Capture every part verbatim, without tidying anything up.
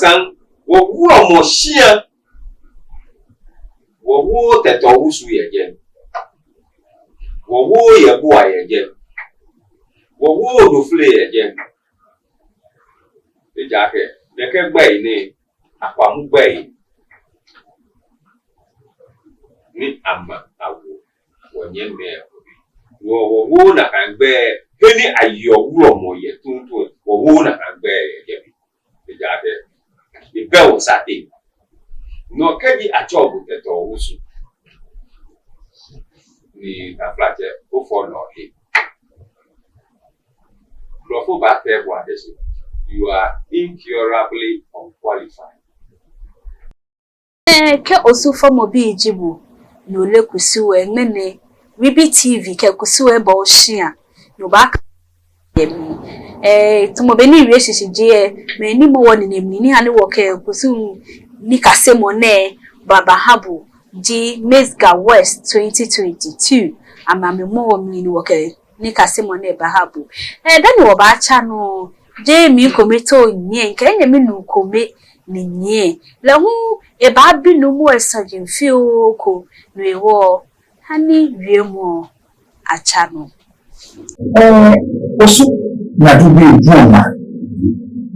Saŋ, wɔwulɔmɔ shia, wɔwooo Tetɔɔ Wusu yɛ jɛmɛ. Wɔwooo Yeboah yɛ jɛmɛ. Wɔwooo Odofle yɛ jɛmɛ. Ejaakɛ nɛkɛ gbɛi nɛɛ, Akwamu gbɛi ni ama awo wɔnyɛmimɛi. Wɔ, wɔwooo nakai gbɛi, he ni ayeɔ wulɔmɔ yɛ tuuntu, wɔwooo nakai gbɛi yɛ jɛmɛ. Ejaakɛ ebɛ wɔsɛɛ. No kɛji atsɛɔ bo Tetɔɔ Wusu, ni taflatsɛ, ofɔ nɔ he. Blɔfo baakɛɛ bo akɛ shi, you are incurably unqualified. Ɛɛ, kɛ Osu fɔmɔ bi ji bo, ni ole Kusum lɛ, ŋmɛnɛ Wibi T V kɛ Kusum lɛ baa oshia, ni obaaka yɛ mli. Ɛɛ, tamɔ bɔ ni miwie shishi ji lɛ, mɛi ni mɔ wɔnine mli ni ha ni wɔkɛ Kusum nikasemɔ nɛɛ baaha bo ji Miss Ga West twenty twenty-two. Amɛ, amɛmɔ wɔ mli ni wɔkɛ nikasemɔ nɛɛ baaha bo. Ɛɛ, dani wɔbaatsa nɔ, jeee mi kome too nyiɛ, kɛ minyɛmi nuu kome ni nyiɛ. Lɛ hu ebaabi nuumo lɛ saji fioo ko ni ewɔ ha ni wiemɔ atsa nɔ. Ɛɛ, Osu Nadu bi Ojuoma.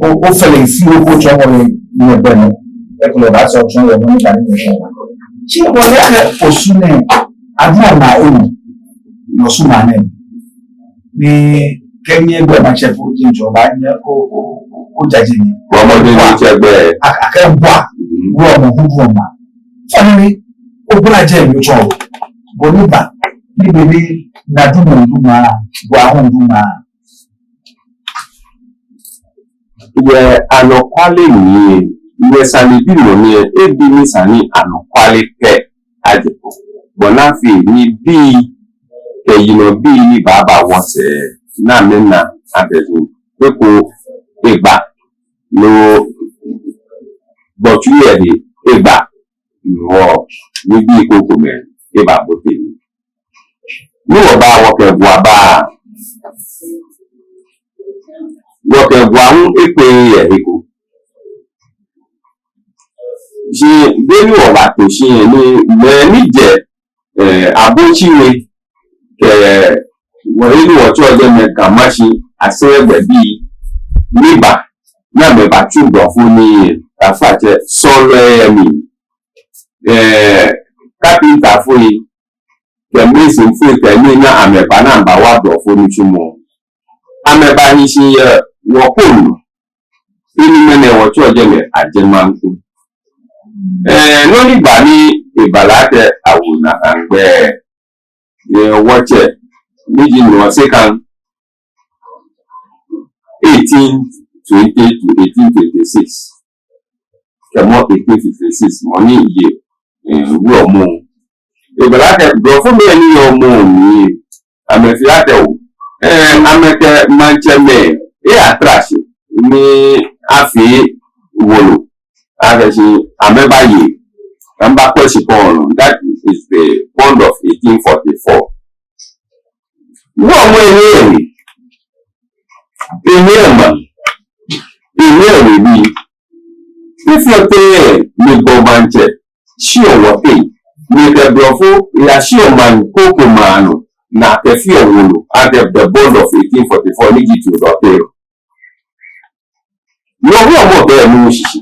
O, ofee lɛ fioo ko tsɔɔmɔ lɛ yɛ bɛ nɔ. Ekolɛ obaasɔ tsɔɔmɔ lɛ mɔ ni ba ni yɛ bɛ nɔ. Shi wɔle akɛ Osu nɛɛ, Aduama enu, yɛ Osu maŋ nɛɛ. Ni kɛ nyɛgbɛ matsɛ fo ji ntsɔ ba nyɛ o, o, o, ojaje ni. Wamɔ de ni tsɛ gbɛ. A, akɛ bua, wamɔ hu wamɔ. Fani ni, obula jɛ mi tsɔ. Bɔ ni ba, ni beni Nadu mɔ Duma, bua hu Duma. Yɛ anɔkwale mli, yɛ sanebimɔ mli, ebi ni esa ni anɔkwale pɛ ajɛ kpo. Bɔ ni afee ni bii kɛ yinɔbii ni baaba wɔsɛɛ, ni amɛna abɛzu eko egba, no gbɔtsu yɛ he egba, no nibii krokomɛi ebabote mli. Ni wɔba wɔkɛ bua ba, wɔkɛ bua hu ekpe yɛ he ko. Shi beni wɔbato shi yɛ ni mɛi ni jɛ, ɛɛ, Abotsewe kɛ wɔhe ni wɔtsɛɔ jɛmɛ Ga Mashi Asere gbɛbii ni ba, ni amɛbatsu blɔfo nii yɛ, taflatsɛ sɔɔlɔi yɛ mli, ɛɛ, kapintafoi kɛ masonfoi kɛ nii ni amɛba ni amɛbawa blɔfo nitsumɔ. Amɛbahi shi yɛ wɔ ponu. Enumɔ nɛɛ wɔtsɛɔ jɛmɛ Ajemaŋku. Ɛɛ, nɔ ni ba ni eba lɛ akɛ awo nakai gbɛi. Ɛɛ, wɔtsɛ ni ji Nuumo Sekaŋ, eighteen twenty to eighteen twenty-six. Kɛɛmɔ eighteen fifty-six, mɔ ni ye, ɛɛ, wulɔmɔ. Eba lɛ akɛ blɔfomɛi ni yɔɔ mɔ mli, amɛfee atɛ o. Ɛɛ, amɛkɛ maŋtsɛmɛi, ɛɛ, atrashi ni afee wolo. Akɛ shi amɛbaye, amɛbakwɛ shikpɔŋ lɛ. That is the bond of eighteen forty-four. Wulɔmɔ ehe, ehe maŋ, ehe webii. Efee tɛŋŋ ni gbɔmɔ maŋtsɛ shiɔ wɔteŋ, ni kɛ blɔfo yashiɔ maŋ ko ko maŋ nɔ, ni akɛfeɔ wolo, akɛ the bond of eighteen forty-four ni ji Theodore Obiang. No wulɔmɔ bɛ nu shishi.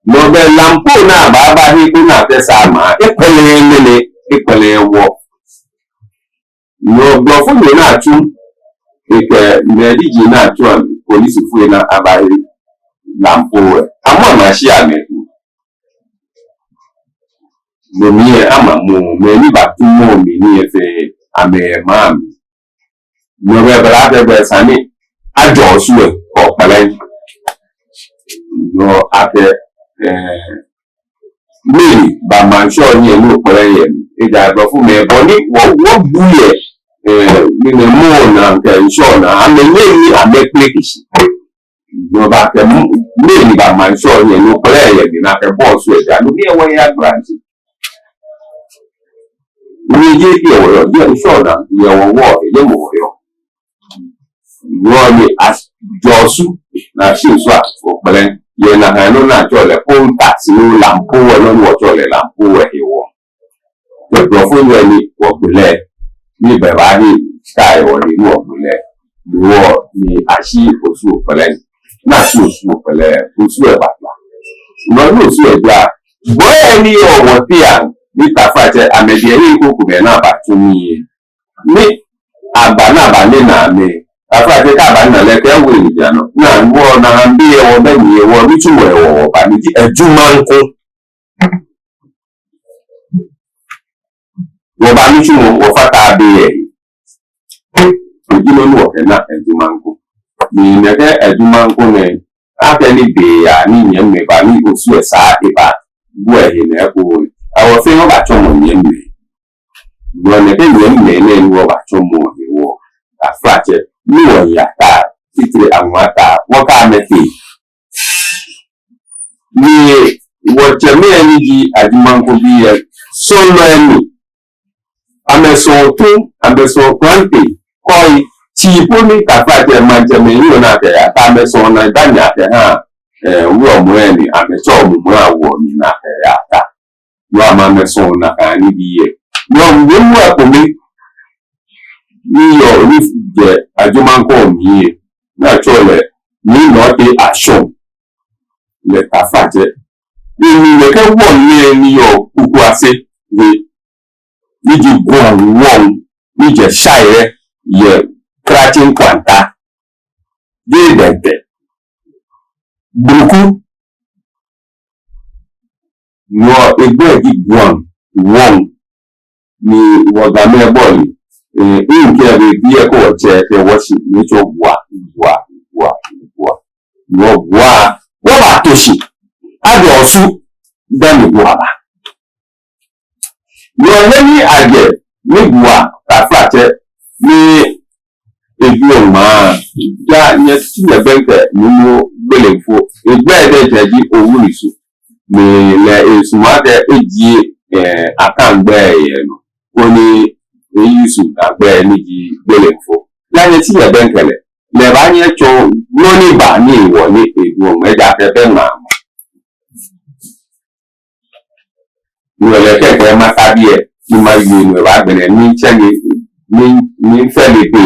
No bɛ lampo ni abaaba he ko ni akɛsaa maŋ, ekwɛlɛɛɛ mɛni, ekwɛlɛɛɛ wɔ. No blɔfonyo ni atsu, ekɛ mɛi ni ji ni atsu amɛ, polisifoi ni abahe lampo lɛ. Amɔ amɛshi amɛku. No mli lɛ amamɔ, mɛi ni batsu mɔ mli ni efee amɛ maŋ mli. No bɛ bla bɛ bɛ sane ajɔ Osu lɛ kɔkɔlɛ. No akɛ, ɛɛ, mɛi ni ba maŋ shɔ ni yɛ no kɔlɛ yɛ. Ejaakɛ blɔfomɛi bɔ ni wɔ, wɔbu yɛ, ɛɛ, mɛi ni mɔ ni kɛ shɔ ni amɛnyɛ ni amɛkpele kishi. No ba akɛ mɛi ni ba maŋ shɔ ni yɛ no kɔlɛ yɛ, ni akɛ bɔ Osu lɛ ja no ni yɛ wɔ ya granti. Ni je ki wɔ yɔɔ, je shɔ ni yɛ wɔ wɔ, yɛ mɔ wɔ yɔɔ. Wɔ ni ajɔ Osu ni ashi Osu a, okpɛlɛ. yɛ nakai nɔ ni atsɛɔ lɛ contact ni lampo wɛ, nɔ ni wɔtsɛɔ lɛ lampo wɛ hewɔ. Kɛ blɔfonyo ni wɔgbe lɛ, ni bɛ baahi sky wɔ ni wɔgbe lɛ. Ni wɔ ni ashi Osu Okpɛlɛ, ni ashi Osu Okpɛlɛ, Osu lɛ batua. Nɔ ni Osu lɛ jua, bɔ ni yɔɔ wɔteŋ, ni taflatsɛ amɛdiɛŋtsɛ eko komɛi ni abatsu nii. Ni aba ni aba ni ana amɛ. Taflatsɛ kɛ aba ni ana lɛ kɛ ewe ni ja nɔ. Ni wɔ ni amɛbi yɛ wɔ bɛ ni yɛ wɔ nitsumɔ yɛ wɔ wɔba ni ji Ajumanko. Wɔba nitsumɔ, wɔfata be yɛ. Eji nɔ ni wɔkɛna Ajumanko. Ni nɛkɛ Ajumanko nɛɛ, akɛni be ya ni nyɛmimɛi ba ni Osu lɛ sa eba. Bu ehe nɛɛ ko. Awɔ fɛɛ wɔbatsɔmɔ nyɛmimɛi. Nɔ nɛkɛ nyɛmimɛi nɛɛ ni wɔbatsɔmɔ hewɔ, taflatsɛ, ni wɔya ta, titri aŋwa ta, wɔka amɛtee. Ni wɔtsɛmɛi ni ji Ajumanko bii lɛ, sɔlemɔ ni. Amɛsɔɔ tu, amɛsɔɔ klante, kɔi, tsii po ni taflatsɛ maŋtsɛmɛi yɔɔ ni akɛya ta, amɛsɔɔ naa dani akɛha, eh, wulɔmɛi ni, amɛtsɔɔ mumɔ awo ni akɛya ta. Ni amɛ amɛsɔɔ nakai nibii lɛ. Ni ŋwɛi muu ko mli ni yɔɔ ni jɛ Ajumanko mli lɛ, ni atsɛɔ lɛ Nii Nɔte Ashong lɛ taflatsɛ. Ni nɛkɛ wɔŋ nɛɛ ni yɔɔ Kpukuase lɛ, ni ji Guaŋ wɔŋ, ni jɛ Shire yɛ Krachi Nkwanta. Jɛ Dɛntɛ. Buruku. Nɔ egbɛi ji Guaŋ wɔŋ. Ni wɔ Gamɛi bɔle. Eh, ŋkɛɛ be biɛ ko wɔtsɛ kɛ wɔshi ni tsɔ Gua, Gua, Gua, Gua. Nɔ Gua, wɔbato shi. Ajɔ Osu, dani Gua ba. Nɔ he ni ajɛ, ni Gua taflatsɛ, ni ebi oŋmaa, ja nyɛtsi nyɛbɛŋkɛ Nuumo Gbelenfo, egbɛi diɛŋtsɛ ji Owusu. Ni lɛ esumɔɔ akɛ ejie, eh, Akan gbɛi yɛ nɔ, koni eyi Osu Ga gbɛi ni ji Gbelenfo. Ja nyɛtsi nyɛbɛŋkɛ lɛ, lɛ baanyɛ atsɔɔ nɔ ni ba ni ewɔ ni ebi oŋmaa, ejaakɛ ebɛ ŋmaa. Ni ole akɛ kɛ mata biɛ, ni mawie ni eba agbɛnɛ, ni mitsɛ ni, ni, ni mifee lɛ be,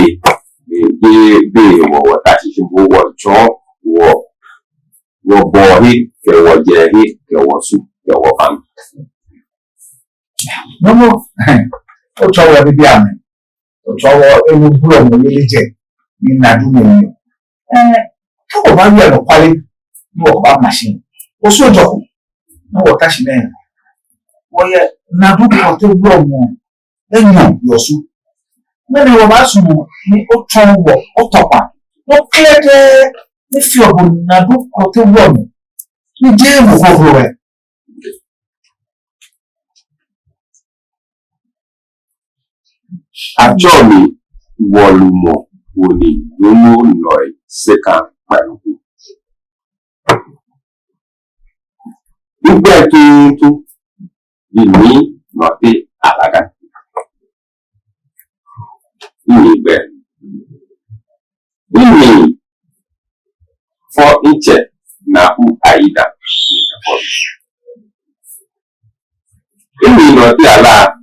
ni be, be wɔ, wɔta shi shi bo wɔtsɔɔ, wɔ, wɔbɔɔ he, kɛ wɔjɛ he, kɛ wɔsu, kɛ wɔfam. Nuumo, otsɔɔ wɔ bibii amli. Otsɔɔ wɔ ewulɔmɔ yeli jɛ, ni Nadu mli. Eh, kɛ wɔbaawie anɔkwale, ni wɔbaa machine. Osu ojɔku, ni wɔta shi nɛɛ. Wɔyɛ Nadu Klote wulɔmɔ enyɔ yɛ Osu. Mɛni wɔbaasumɔ ni otsɔɔ wɔ, otɔkpa. Nɔ krɛdɛɛ ni feɔ bo Nadu Klote wulɔmɔ. Ni jeee mɔ kroko wɛ. Atsɛɔ mi Wɔlumɔ Woni Nuumo Nɔi Sekan Kpanuku. Migbɛi tuuntu ji Nii Nɔte Alaga. Migbɛi. Mimli fɔ mitsɛ Naa Abu Aida. Mimli Nɔte Alaga.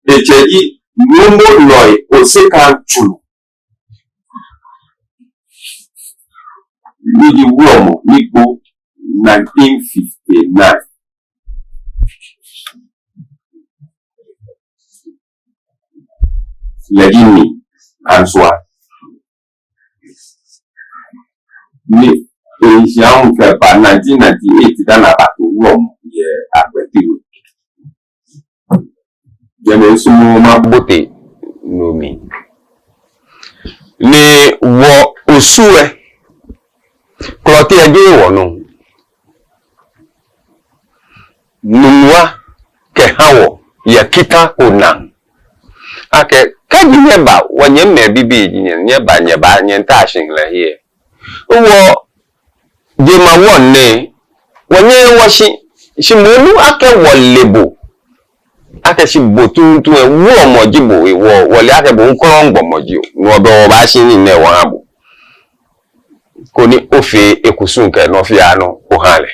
Etsɛ ji Nuumo Nɔi Osekan Tsuru. Ni ji wulɔmɔ ni gbo nineteen fifty-nine. Lɛ ji Nii Kansua. Ni ehi shi aahu kɛba nineteen ninety-eight dani abato wulɔmɔ yɛ Agbete We. Jɛmɛ misumɔɔ mabote no mli. Ni wɔ Osu lɛ, Klote lɛ ji wɔnɔ. Nuŋua kɛha wɔ yɛ kita ko naa akɛ, kɛji nyɛba, wɔnyɛmimɛi bibii ji nyɛ, nyɛba, nyɛba, nyɛmiita shi lɛ hiɛ. Wɔ jemawɔŋ nɛɛ, wɔnyɛɛɛ wɔshi, shi moŋ nu akɛ wɔle bo. Akɛ shi bo tuuntu lɛ, wulɔmɔ ji bo, wɔ, wɔle akɛ bo ŋkrɔŋ gbɔmɔ ji o. Ni wɔbɛ wɔbaashi nii nɛɛ wɔha bo. koni ofee ekusum kɛ nɔ fɛɛ nɔ oha lɛ.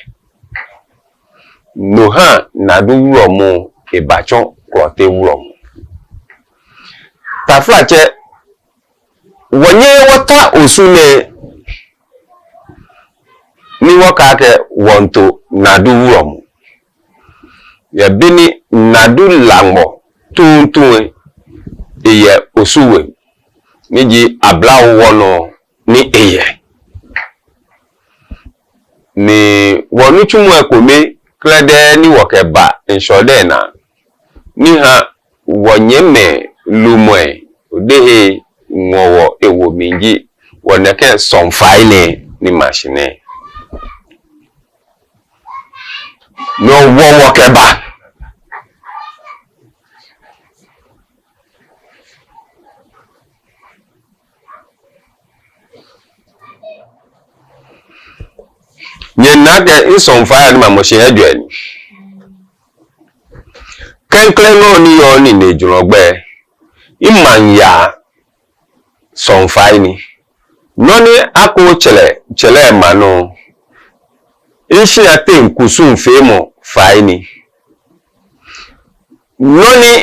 No ha Nadu wulɔmɔ lɛ batsɔ Klɔte wulɔmɔ. Taflatsɛ, wɔnyɛɛɛ wɔta Osu nɛɛ ni wɔkɛɛ akɛ wɔmiito Nadu wulɔmɔ. Yɛ be ni Nadu Laŋmɔ tuuntu lɛ, eyɛ Osu We, ni ji Ablawuɔ nɔ ni eyɛ. Ni wɔnitsumɔ lɛ ekome krɛdɛɛ ni wɔkɛba ŋshɔ lɛ naa, ni ha wɔnyɛmimɛi lumɛi, odehei, ŋɔɔ wɔ ewo mli ji wɔ nɛkɛ sɔŋŋ fai nɛɛ ni ma shi nɛɛ. No wɔ wɔkɛba. Nyɛna akɛ misɔŋŋ fai ni mamɔ shi ejwɛ ni. Klɛŋklɛŋ nɔ ni yɔɔ ni nɛ jurɔ gbɛ, mimaŋ yaa sɔŋŋ fai ni. Nɔ ni akɔ tsɛlɛ, tsɛlɛ ma nɔ, mishia teŋ kusum feemɔ fai ni. Nɔ ni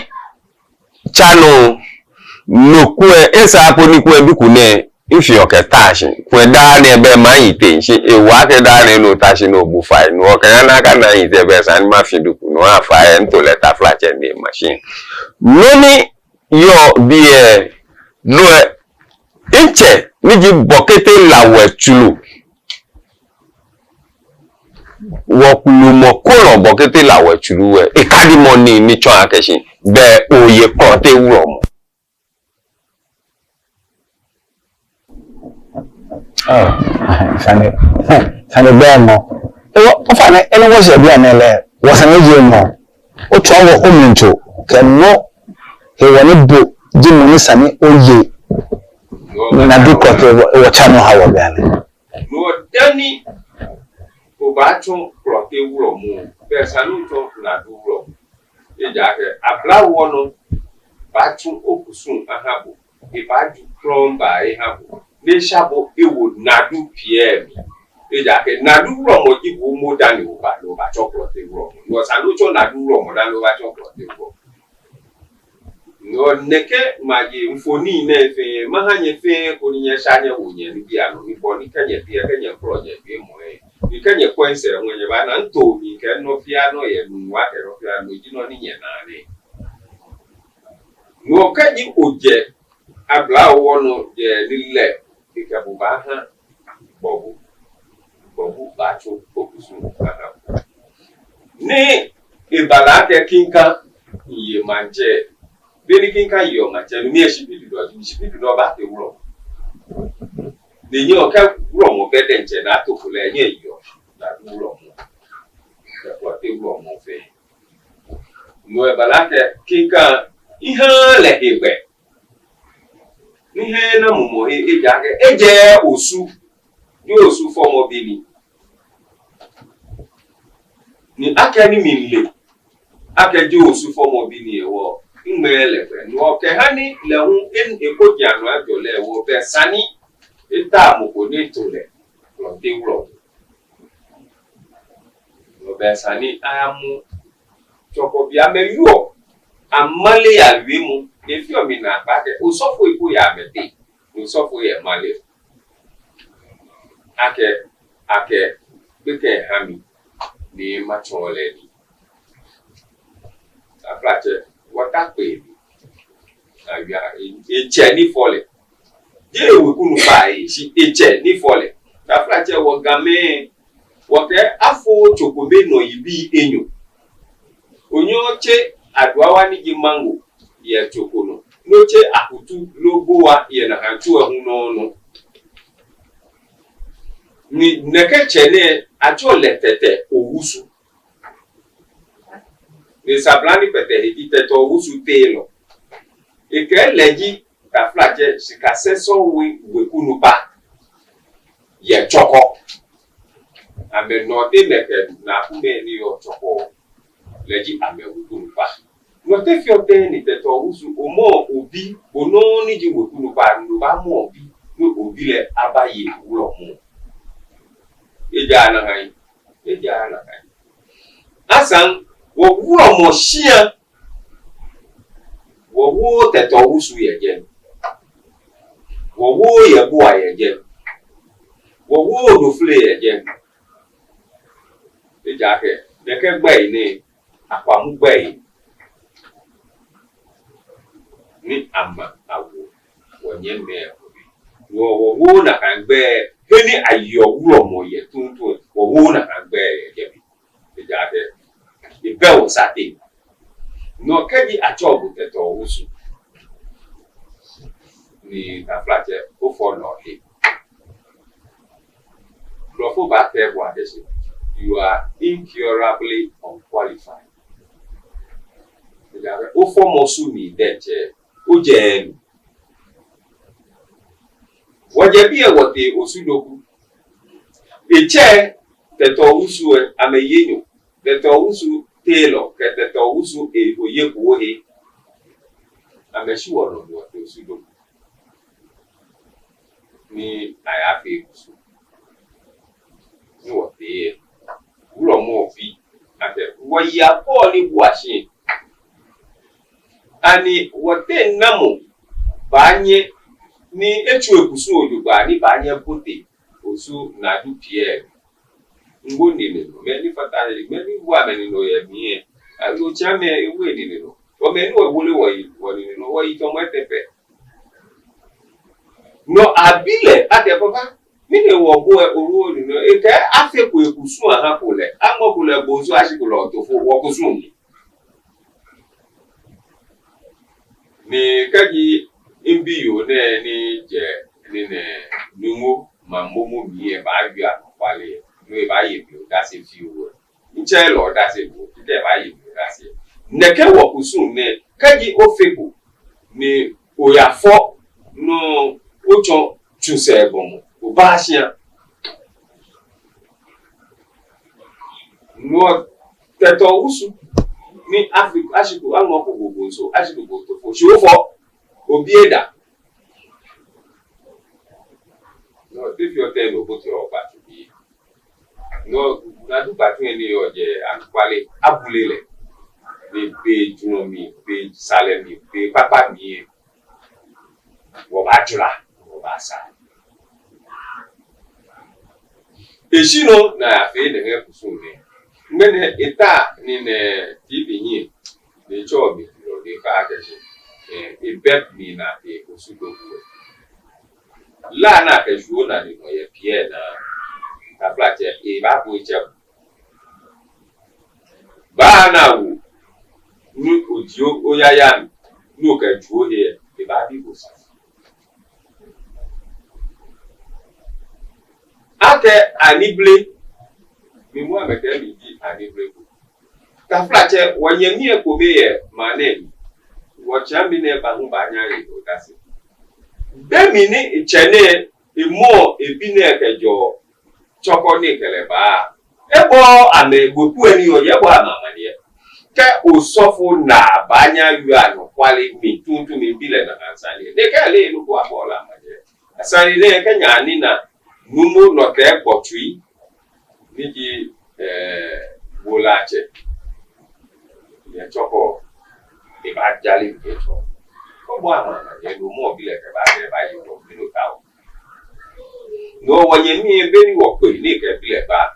tsa nɔ, no kulɛ, esa akɛ ni kulɛ bi kunɛ, mifeɔ kɛtaa shi. Kulɛ daa nɛɛ bɛ mayi teŋ shi, ewa akɛ daa nɛɛ no ta shi no bu fai. No okɛ ana akɛ nayi teŋ bɛ esa ni mafi duku, no afai lɛ mito lɛ taflatsɛ ni ma shi. Nɔ ni yɔɔ biɛ, no lɛ, mitsɛ, ni ji Bɔkete Lawɛ Tsuru. Wɔkulumɔ kolɔ Bɔkete Lawɛ Tsuru lɛ, ekadi mɔ ni, ni tsɔɔ akɛ shi, bɛ oye Klɔte wulɔmɔ. Oh, sane, sane bɛ mɔ. Ewo, ofainɛ, enɛ wɔsɛɛ bianɛ lɛ, wɔsane ji mɔ. Otsɔɔ wɔ omli nto, kɛ nɔ, hewɔ ni bo, ji mɔ ni sa ni oye. Nadu Klɔte, wɔ, wɔtsa nɔ ha wɔ bianɛ. No dani obaatsɔ Klɔte wulɔmɔ, bɛ esa ni otsɔ Nadu wulɔmɔ. Ejaakɛ Ablawuɔ nɔ baatsu okusum aha bo, ebaaju krɔŋŋ baa eha bo, ni esha bo ewo Nadu pii mli. Ejaakɛ Nadu wulɔmɔ ji bo momo dani oba, ni obaatsɔ Klɔte wulɔmɔ. No esa ni otsɔ Nadu wulɔmɔ dani obaatsɔ Klɔte wulɔmɔ. No nɛkɛ maye mfoniri nɛɛ fɛɛ, maha nyɛ fɛɛ koni nyɛsha nyɛwo nyɛnibii anɔ, ni bɔ ni kɛ nyɛbi lɛ, kɛ nyɛkɔlɔ nyɛjwɛŋmɔ lɛ, ni kɛ nyɛkwɛ misɛɛ hu lɛ, nyɛbaana nto mi kɛ nɔ fɛɛ nɔ yɛ nuu wa kɛ nɔ fɛɛ nɔ ji nɔ ni nyɛnaa nɛɛ. No kɛji ojɛ Ablawuɔ nɔ jɛ ni lɛ, ekɛ bo baaha Gbɔbu, Gbɔbu baatsu okusum aha bo. Ni eba lɛ akɛ Kinka ye maŋtsɛ, be ni Kinka yeɔ maŋtsɛ, no mli lɛ Shipidudɔ, Shipidudɔ baate wulɔmɔ. Ni nyɛ okɛ wulɔmɔ bɛ diɛŋtsɛ ni ato fo lɛ, nyɛ yeɔ Nadu wulɔmɔ, kɛ Klɔte wulɔmɔ fɛɛ. No eba lɛ akɛ Kinka, miha lɛ hegbɛ. Miha lɛ mumɔ he, ejaakɛ ejɛ Osu, ji Osu fɔmɔ bi ni. Ni akɛni mile akɛ ji Osu fɔmɔ bi ni hewɔ, miŋmɛɛ lɛ gbɛ. No kɛha ni lɛ hu en-, ekojii anɔ ajɔ lɛ hewɔ, bɛ esa ni eta mɔ ko ni eto lɛ Klɔte wulɔmɔ. No bɛ esa ni ayamɔ Tsɔkɔbii amɛyɔɔ amale ya wiemɔ, ni efeɔ mi naakpɛɛ akɛ osɔfoi ko yɛ amɛteŋ, ni osɔfoi lɛ maleɔ. Akɛ, akɛ, gbekɛ ha mi, ni matsɔɔ lɛ nii. Taflatsɛ, wɔta kpee ni. Awia, e-, etsɛ ni fɔ lɛ. Jeee weku nukpa lɛ, shi etsɛ ni fɔ lɛ. Taflatsɛ, wɔ Gamɛi, wɔkɛɛ afo tso kome nɔ yibii enyɔ. Onyɛŋ otse aduawa ni ji mango yɛ tso ko nɔ. Ni otse akutu loo gbowa yɛ nakai tso lɛ hu nɔŋŋ nɔ. Ni nɛkɛ tsɛ nɛɛ, atsɛɔ lɛ Tɛtɛ Owusu. Ni sabla ni kpɛtɛ he ji Tɛtɛ Owusu teelɔ. Ekɛɛ lɛ ji, taflatsɛ, shika sɛɛ sɔŋŋ we, weku nukpa yɛ Tsɔkɔ. Amɛ Nɔɔte mɛi kɛ Naakumɛi ni yɔɔ Tsɔkɔ, lɛ ji amɛ weku nukpa. Nɔɔte fioo tɛŋŋ ni Tɛtɛ Owusu, omɔ obi, bo nɔŋŋ ni ji weku nukpa, no obaamɔ obi, ni obi lɛ abaye wulɔmɔ. Ejaaa nakai. Ejaaa nakai. Asaŋ, wɔwulɔmɔ shia, wɔwooo Tɛtɛɔ Wusu yɛ jɛmɛ. Wɔwooo Yeboah yɛ jɛmɛ. Wɔwooo Odofle yɛ jɛmɛ. Ejaakɛ nɛkɛ gbɛi nɛɛ, Akwamu gbɛi ni ama awo wɔnyɛmimɛi. Wɔ, wɔwooo nakai gbɛi he ni ayeɔ wulɔmɔ yɛ tuuntu, wɔwooo nakai gbɛi yɛ jɛmɛ. Ejaakɛ ebɛ wɔsaateŋ. No kɛji atsɛɔ bo Tɛtɛɔ Wusu ni taflatsɛ, ofɔ nɔ he. Blɔfo baakɛɛ bo akɛ shi, you are incurably unqualified. Ejaakɛ ofɔmɔ su mli diɛŋtsɛ, ojɛɛɛ mli. Wɔjɛ biɛ wɔtee Osudoku. Etsɛ Tɛtɛɔ Wusu lɛ, amɛyi enyɔ. Tɛtɛɔ Wusu Teelɔ kɛ Tɛtɛɔ Wusu e, Oyeku Ohe. Amɛshi wɔnɔ ni wɔtee Osudoku ni ayafee kusum. Ni wɔtee lɛ, wulɔmɔ bi akɛ wɔyi akɔɔ ni bua shi. Ani wɔteŋ namɔ baanyɛ ni etsu ekusum jogbaŋŋ ni baanyɛ ebote Osu Nadu Pierre? Ŋwo nine nɔ, mɛi ni fata he, mɛi ni wo amɛnine yɛ mli lɛ, ayi otsiamɛ ewo enine nɔ. Wɔ mɛi ni wɔwole wɔyi, wɔnine nɔ, wɔyi tamɔ etɛ pɛ. No abi lɛ akɛ papa, mɛni hewɔ bo lɛ owo onine nɔ? Ekɛɛ afeko ekusum ahako lɛ, aŋɔko lɛ bonso ashiko lɛ otofo, wɔkusum ni. Ni kɛji mibiyoo nɛɛ ni jɛ nine nɛɛ, Nuumo Maŋ Momo mli lɛ, baawie anɔkwale, no ebaaye mi odase fioo. Mitsɛ lɛ odase bo, kɛkɛ ebaaye mi odase. Nɛkɛ wɔkusum nɛɛ, kɛji ofeko ni oyafɔ nɔ, otsɔ tsu sɛɛ gbɔmɔ, obaa shia. No Tɛtɛɔ Wusu ni afeko, ashiko, aŋɔko bo bonso, ashiko bo otofo, shi ofɔ, obi eda. No te fioo tɛ no obote ogbatsu bi. No Nadu gbatsu lɛ ni yɔɔ jɛ anɔkwale, abule lɛ. Ni be jurɔ mli, be salɛ mli, be kpakpa mli lɛ, wɔbaajura, wɔbaasaa. Eshi nɔ ni ayafee nɛkɛ kusum nɛɛ. Ŋmɛnɛ eta nine T V hiɛ, ni etsɔɔ mi jurɔ ni ekɛɛ akɛ shi, eh, ebɛ mi naa te Osudoku lɛ. La ni akɛshwie onane nɔ yɛ Pierre naa, taflatsɛ, ebaabo etsɛ bo. Baa ni awo, ni ojie oyaya mli, ni okɛju ohe lɛ, ebaabi bo sane. Akɛ anible, mi hu amɛkɛɛ mi ji anible ko. Taflatsɛ, wɔnyɛmi lɛ kome yɛ maŋ nɛɛ mli. Wɔtsɛmɛi nɛɛ ba hu baanyɛ aye odase. Be mli ni etsɛ nɛɛ, emɔ ebi nɛɛ kɛjɛɔ Chorkor ni ekɛ lɛ ba. Ebɔɔɔ amɛ, weku lɛ ni yɔɔ jɛi, ebɔɔɔ amɛ amaniɛ. Kɛ osɔfo naa baanyɛ awie anɔkwale mli tuuntu, mibi lɛ nakai sane lɛ. Ni ekɛɛ lɛ nɔ ko, abɔɔɔ lɛ amaniɛ. Sane nɛɛ kɛ nyɛnina, Nuumo Nɔtɛ Gbɔtsui, ni ji, eh, wolɛiatsɛ yɛ Chorkor, ebaajale mi etsɔ. Kɛ obɔɔ amɛ amaniɛ, Nuumo bi lɛ kɛba, kɛbaye wɔ, mi nɔ ta o. No wɔnyɛmi lɛ, be ni wɔkpe ni ekɛ bi lɛ ba,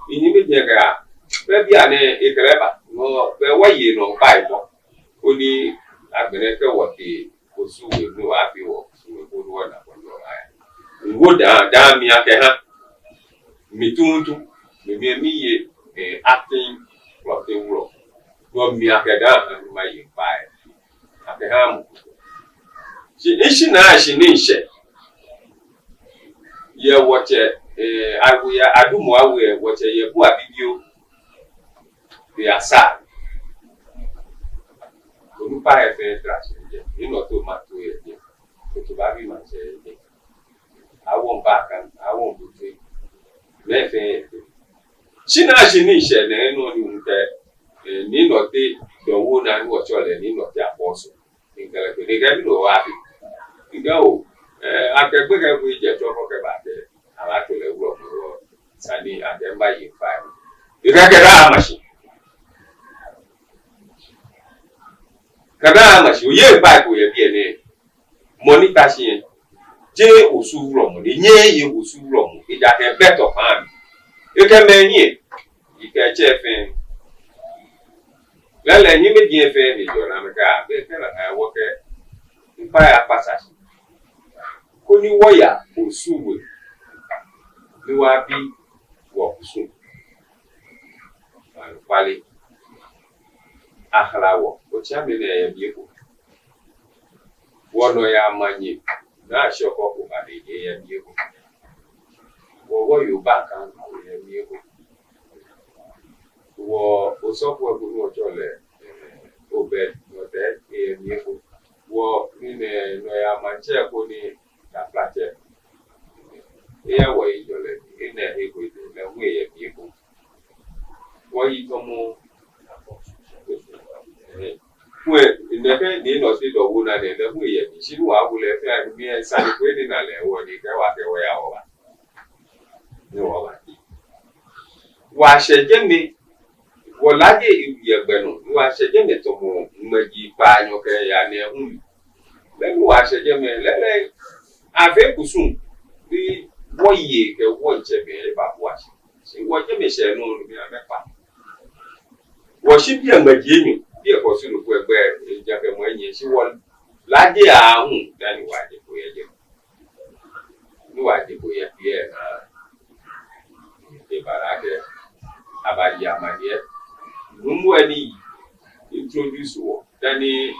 minyɛmi jɛ kɛya, be bianɛ ekɛ lɛ ba. No be wɔye nɔ kpa etɔ. Koni agbɛnɛ kɛ wɔtee Osu We, ni wɔyafee wɔkusum lɛ, koni wɔna koni wɔya. Ŋwo daa, daa mi akɛha. Mi tuuntu, mi, mi, miye, eh, acting plɔte wulɔ. No mi akɛ daa ha ni maye kpa lɛ. Akɛha mɔ. Shi, mishinaa shi ni mishɛ. Yɛ wɔtsɛ, eh, awo yɛ Adumɔ awo yɛ, wɔtsɛ yɛ bu abidio. Yɛ asa. Onukpa lɛ fɛɛ tra shi jɛ. Ni nɔ to ma to yɛ jɛ. Otu baabi maŋtsɛ yɛ jɛ. Awo mba kan, awo mbutu. Mɛi fɛɛ yɛ jɛ. Shinaa shi ni mishɛ nɛɛ nɔ ni mikɛɛ, eh, ni nɔ te dɔwo naa ni wɔtsɛɔ lɛ ni nɔ te apɔso. Mikɛɛ lɛ kɛ, ni kɛ mi nɔ wa bi. Mikɛɛ oo, eh, akɛ gbekɛ ko ejɛ Chorkor kɛba kɛ, abato lɛ wulɔmɔ wɔ. Dani akɛ mba ye kpa. Ekɛɛ kɛda ama shi. Kɛda ama shi, oye kpa ko yɛ biɛ nɛɛ. Mɔ ni ta shi yɛ. Jeee Osu wulɔmɔ, ni nyɛɛɛ eye Osu wulɔmɔ, ejaakɛ ebɛ tɔ kpaa mli. Ekɛ mɛi hiɛ, ekɛ tsɛ fɛɛ. Lɛlɛ nyɛmɛi diɛŋtsɛ fɛɛ ni jɔ naa amɛkɛɛ, abɛ kɛ naa, ɛɛ, wɔkɛ, mpa ya kpasa shi. Koni wɔya Osu we, ni wɔbi wɔkusum. Anɔkwale, ahala wɔ, otsiami nɛɛ yɛ biɛ ko. Wɔnɔyaa manye, naa shɔkɔ ko ba ni eyɛ biɛ ko. Wɔ, wɔ Yoruba kan ko yɛ biɛ ko. Wɔ osɔfo ko ni wɔtsɛɔ lɛ, ɛɛ, Obed Nɔtɛ yɛ biɛ ko. Wɔ ni nɛ nɔyaa maŋtsɛ ko ni taflatsɛ. Eyɛ wɔ ejɔlɛ, enɛ eko ejɔlɛ, hu eyɛ biɛ ko. Wɔyi tɔmɔ. Ɛɛ, hu ɛ, nɛkɛ ni nɔ si dɔ wo na nɛ, lɛ hu eyɛ biɛ. Shi ni wɔwo lɛ fɛɛ, mi ɛ sane ko ni na lɛ wɔ ni kɛ wɔkɛ wɔya wɔba. Ni wɔba. Wɔshɛ jɛmɛ, wɔlaaje yɛ gbɛ nɔ, wɔshɛ jɛmɛ tɔmɔ ŋmɛji kpaanyɔ kɛya nɛɛhu. Be ni wɔshɛ jɛmɛ, lɛlɛ, afee kusum, ni wɔyei kɛ wɔtsɛmɛi eba bua shi. Shi wɔjɛmɛ shɛ nɔ ni amɛkpa. Wɔshi biɛ ŋmɛji enyɔ, biɛ kɔsi loko egbɛ, ejaakɛ mɔ enyɛ, shi wɔlaaje aahu, dani wɔje ko yɛ jɛmɛ. Ni wɔje ko yɛ biɛ naa. Ebara akɛ, abaye amaniɛ. Nuumo ɛ ni introduce wɔ, dani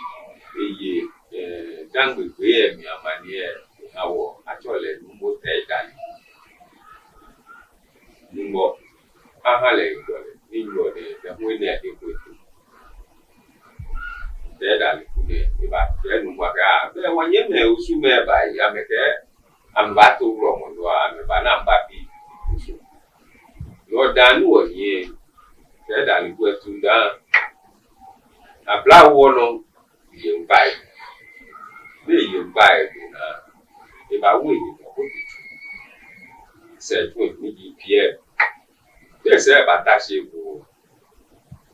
eye, ɛɛ, Dangme gbɛ yɛ mli amaniɛ, aha wɔ, atsɛɔ lɛ Nuumo Tɛi Dali. Nuumo, aha lɛ ejɔlɛ, ni ejɔlɛ, lɛ hu enɛ eko eto. Tɛi Dali ku nɛ, eba, kɛ Nuumo akɛ, ah, be wɔnyɛmɛi Osu mɛi ba yi, amɛkɛɛ, amɛbato wulɔmɔ nɔ, amɛba ni amɛbabi Osu. Nɔ dani wɔnyiɛ, Tɛi Dali ku etu daa. Abla wɔ nɔ, eye ŋkpai. Ni eye ŋkpai eko naa, ebawo ehe nɔ ko bi. Sɛ tun ni ji P M. Be sɛ ebata shi eko.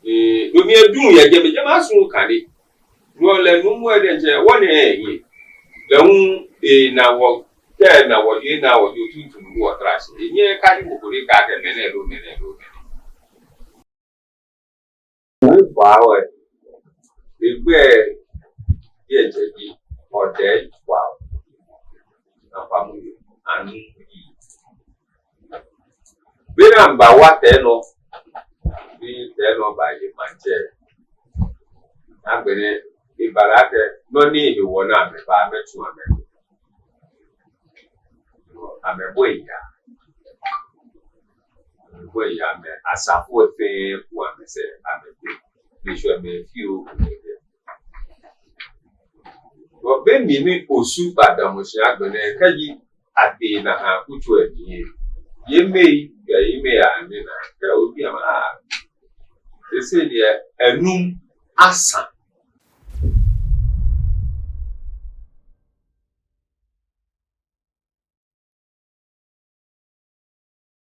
Ɛɛ, no mli edu yɛ jɛmɛ, jɛmɛ asu kane. Nɔ lɛ Nuumo ɛ diɛŋtsɛ, wɔnɛ eyi. Lɛ hu, ena wɔ, kɛ ena wɔ, ena wɔ, yɛ tuntum ni wɔtra shi. Enyɛɛɛ ekadi mɔ ko ni ekɛɛ akɛ mɛnɛ loo mɛnɛ loo mɛnɛ. Ni baa wɛ. Egbɛi diɛŋtsɛ ji Otɛi Kwao. Nafa mu anu yi. Be ni amɛbawa Tɛi nɔ, ni Tɛi nɔ baye maŋtsɛ. Agbɛnɛ, ebara akɛ, nɔ ni hewɔ ni amɛba, amɛtsu amɛ. Amɛbɔi yaa. Amɛbɔi yaa, amɛ asafo fɛɛ ku amɛsɛɛ, amɛkpe. Ŋshɔ amɛ fioo, amɛkpe. Bɔ be mli ni Osu badamɔ shi agbɛnɛ, kɛji atee nakai akutso lɛ mli lɛ, yemɛi, yemɛi yaa ni na, kɛ obi amɛ, ah, ese ni ɛ, enum asaŋ,